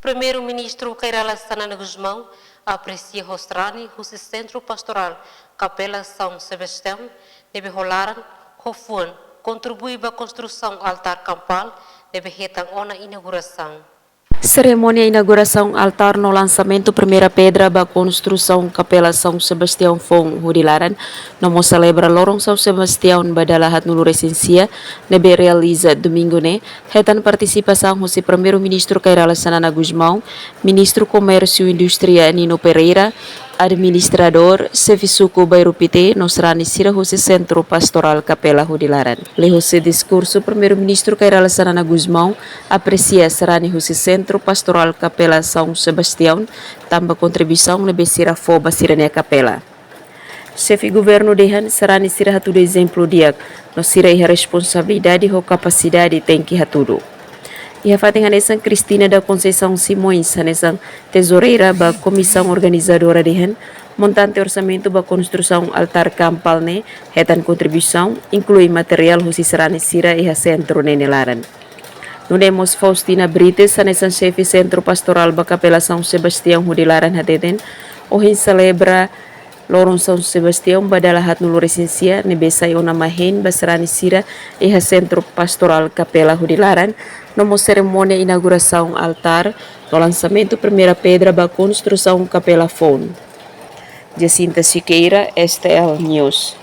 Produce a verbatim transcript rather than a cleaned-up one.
Primeiru-Ministru Kay Rala Xanana Gusmão apresia ho sarani husi Sentru Pastorál Kapela São Sebastião ne'ebé ho laran ho fuan kontribui ba konstrusaun altár kampál ne'ebé hetan ona inaugurasaun. Serimónia inaugurasaun altár no lansamentu primeira pedra ba konstrusaun Kapela São Sebastião foun hodi laran, no mós selebra loron São Sebastião ba dala haatnulu resin sia ne'ebé realiza domingu ne'e, hetan partisipasaun husi Primeiru-Ministru Kay Rala Xanana Gusmão, Ministru Komérsiu Indústria Nino Pereira, administradór, xefe suku Bairru Pité, no sarani sira husi Sentru Pastorál Kapela hodi laran. Liuhusi diskursu, Primeiru-Ministru Kay Rala Xanana Gusmão apresia sarani husi Sentru Pastorál Kapela São Sebastião, tanba kontribuisaun ne'ebé sira fó ba sira-nia kapela. Xefe Governu dehan sarani sira hatudu ezemplu di'ak, no sira iha responsabilidade ho kapasidade tenke hatudu. Iha fatin hanesan, Cristina da Conceição Simões, hanesan tezoureira ba komisaun organizadora, dehan montante orsamentu ba konstrusaun altár kampál ne'e hetan kontribuisaun, inklui materiál husi sarani sira iha sentru ne'e nia laran. Nune'e mós Faustina Brites, hanesan xefe Sentru Pastorál ba Kapela São Sebastião hodi laran, hateten ohin selebra loron São Sebastião ba dala haatnulu resin sia ne'ebé sai ona mai hein ba sarani sira iha Sentru Pastorál Kapela hodi laran, no mós serimónia inaugurasaun altár no lansamentu primeira pedra ba konstrusaun kapela foun. Jacinta Siqueira, S T L News.